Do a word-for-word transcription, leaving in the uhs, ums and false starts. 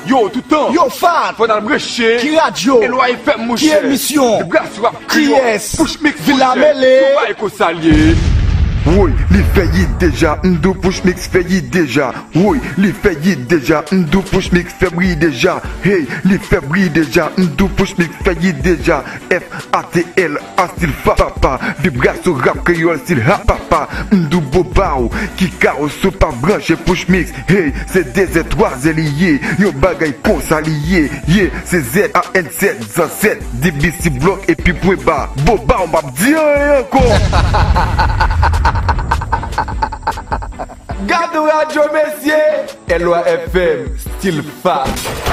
Yo, toutan. Yo, Fat. Fò n al branche. Ki radyo? L Y F M, monchè. Ki emisyon? Vibrasyon ap kriye. Kiyès? Push Mix, monchè. Vila Mele. Yo, bay konsa l ye. Woy, li fè yit deja, m di w Push Mix fè yit deja. Woy, li fè yit deja, m di w Push Mix fè bri deja. Hey, li fè bri deja, m di w Push Mix fè yit deja. F A T L A stil Fat, papa. Vibrasyon rap kreyòl stil ha, papa. M di w Bobaw, ki kawo si w pa branche Push Mix. Hey, se de zè, twa zè li ye. Yon bagay konsa li ye. Ye, se Z A N Z, zansèt. D B C Block epi pwen ba. Bobaw, m ap di anyen ankò. Gad yon radyo, mesye! L Y F M, stil Fat.